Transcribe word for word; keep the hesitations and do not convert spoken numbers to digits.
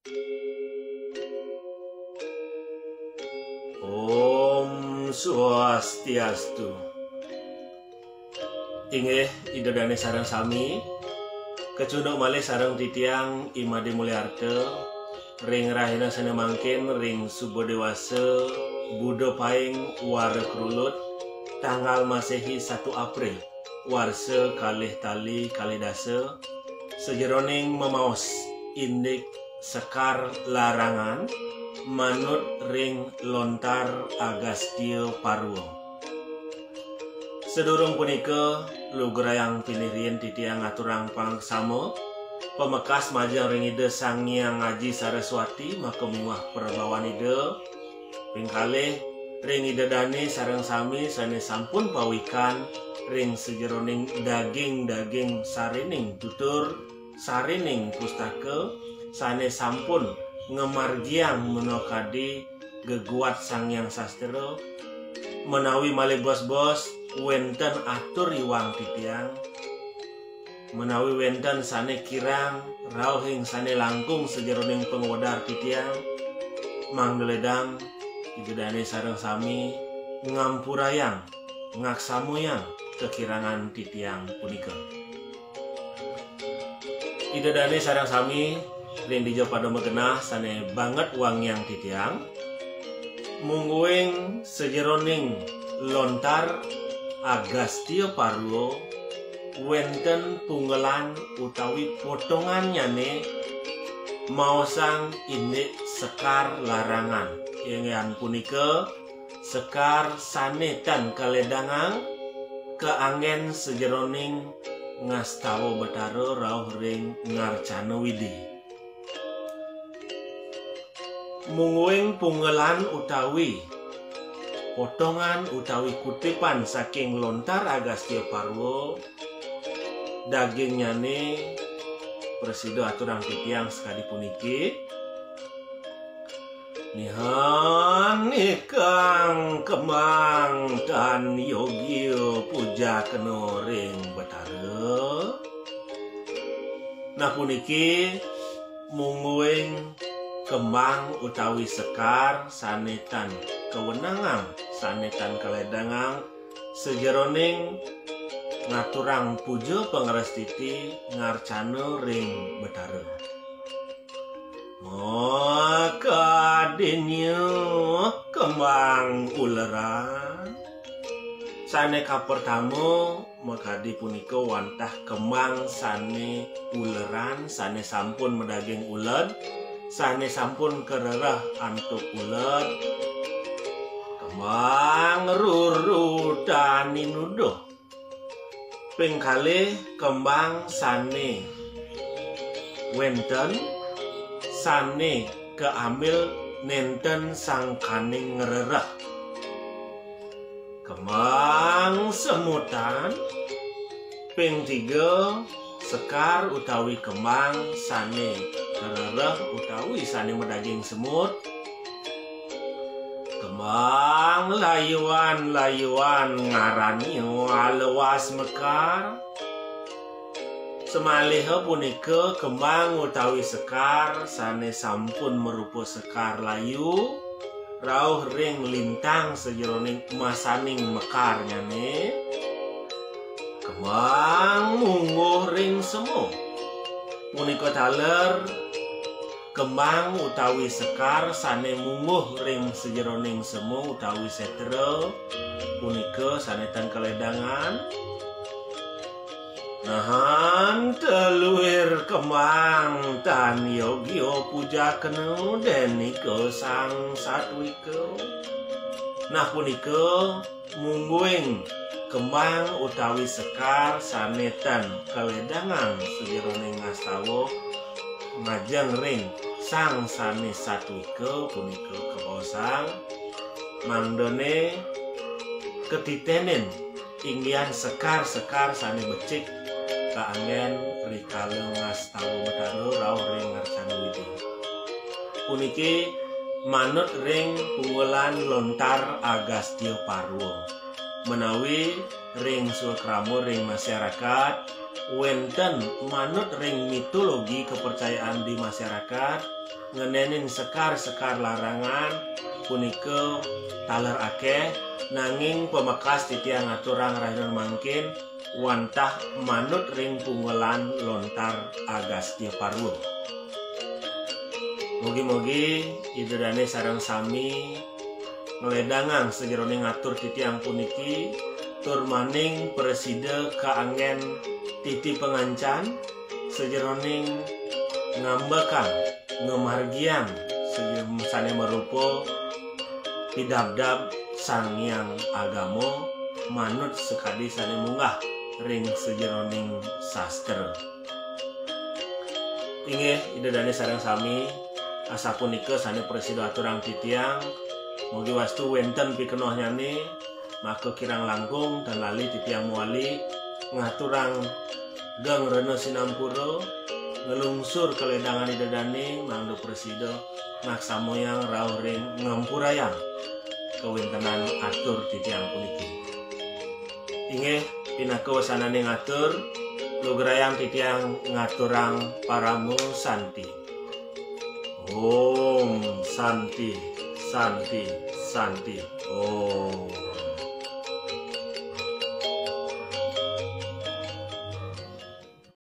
Om Swastiastu. Inggih, Ida Dane sareng sami, kacunduk malih sareng titiang I Made Mulyarta ring rahina sane mangkin ring suba dewasa Buda Paing Wara Krulut, tanggal Masehi satu April, warsa kalih tali kalih dasa, sajeroning mamaos indik Sekar Larangan manut ring lontar Agastya Parwa. Sadurung punika, lugrayang pinih riin titiang ngaturang pangksama pamekas majeng ring Ida Sang Hyang Aji Saraswati maka miwah prabawan Ida. Ping kalih, ring Ida Dane sareng sami sane sampun pawikan ring sajeroning daging-daging sarining tutur, sarining pustaka, sane sampun ngamargiang menakadi geguat Sang Hyang Sastra, menawi malih bos-bos wenten atur iwang titiang, menawi wenten sane kirang rauhing sane langkung sajeroning pangwedar titiang, mangda ledang Ida Dane sareng sami ngampurayang, ngaksamayang kakirangan titiang punika. Ida Dane sareng sami ring dija pada magenah sane banget wangiang titiang, mungguing sajeroning lontar Agastya Parwa wenten punggelan utawi potongannyane maosang indik Sekar Larangan. Inggih punika sekar sane tan kaledangang, kaanggen sajeroning ngastawa Betara rauh ring ngarcana Widi. Mungguing punggelan utawi potongan utawi kutipan saking lontar Agastya Parwa, dagingnyane prasida aturang titiang sakadi puniki. Nihanikang kembang tan yogya pujakena ring Betara. Nah, puniki mungguing kembang utawi sekar sane tan kawenangang, sane tan kaledangang sajeroning ngaturang puja pangrastiti ngarcana ring Betara. Makadinya kembang uleran. Sane kapertama, makadi punika wantah kembang sane uleran, sane sampun madaging uled, sane sampun karereh antuk uled. Kembang ruru tani nuduh. Ping kalih, kembang sane wenten, sane kaambil nenten sangkaning ngrereh. Kembang semutan. Ping tiga, sekar utawi kembang sane karereh utawi sane madaging semut. Kembang layuan-layuan ngarani alewas mekar. Samaliha punika kembang utawi sekar sane sampun marupa sekar layu, rauh ring lintang sajeroning masaning mekarnyane. Kembang mungguh ring sema. Punika taler kembang utawi sekar sane mungguh ring sajeroning sema utawi setra, punika sane tan kaledangan. Nahan teluir kembang tan yogya pujakena denika sang satwika. Nah, punika mungguing kembang utawi sekar sane tan kaledangang sajeroning ngastawa majeng ring sang sane satwika punika kabaosang mangdane katitenin inggihan sekar-sekar sane becik kaanggen rikala ngastawa Betara rauh ring ngarcana Widi. Puniki manut ring punggelan lontar Agastya Parwa, menawi ring swakrama ring masyarakat wénten manut ring mitologi kepercayaan di masyarakat, ngenénin sekar-sekar larangan punika taler akéh, nanging pamekas titiang ngaturang rahinané mangkin wantah manut ring punggelan lontar Agastya Parwa. Mugi-mugi Ida Dané sareng sami ngledangang sajeroning atur titiang puniki, tur maning prasida kaanggén titi pangancan sajeroning ngambekang, ngamargiang saje-, sané marupa pidabdab Sang Hyang Agama manut sakadi sané munggah ring sajeroning sastra. Inggih, Ida Dané sareng sami, asapunika sané prasida aturang titiang, mugi wastu wénten pikenohnyané, maka kirang langkung tan lali titiang mawali ngaturang geng rena sinampura, nglungsur kaledangan Ida Dané mangda prasida maksamayang rauh ring ngampurayang kawéntenan atur titiang puniki. Inggih, pinaka wasanané ngatur, lugrayang titiang ngaturang parama santi. Om Santi, Santi, Santi, Om.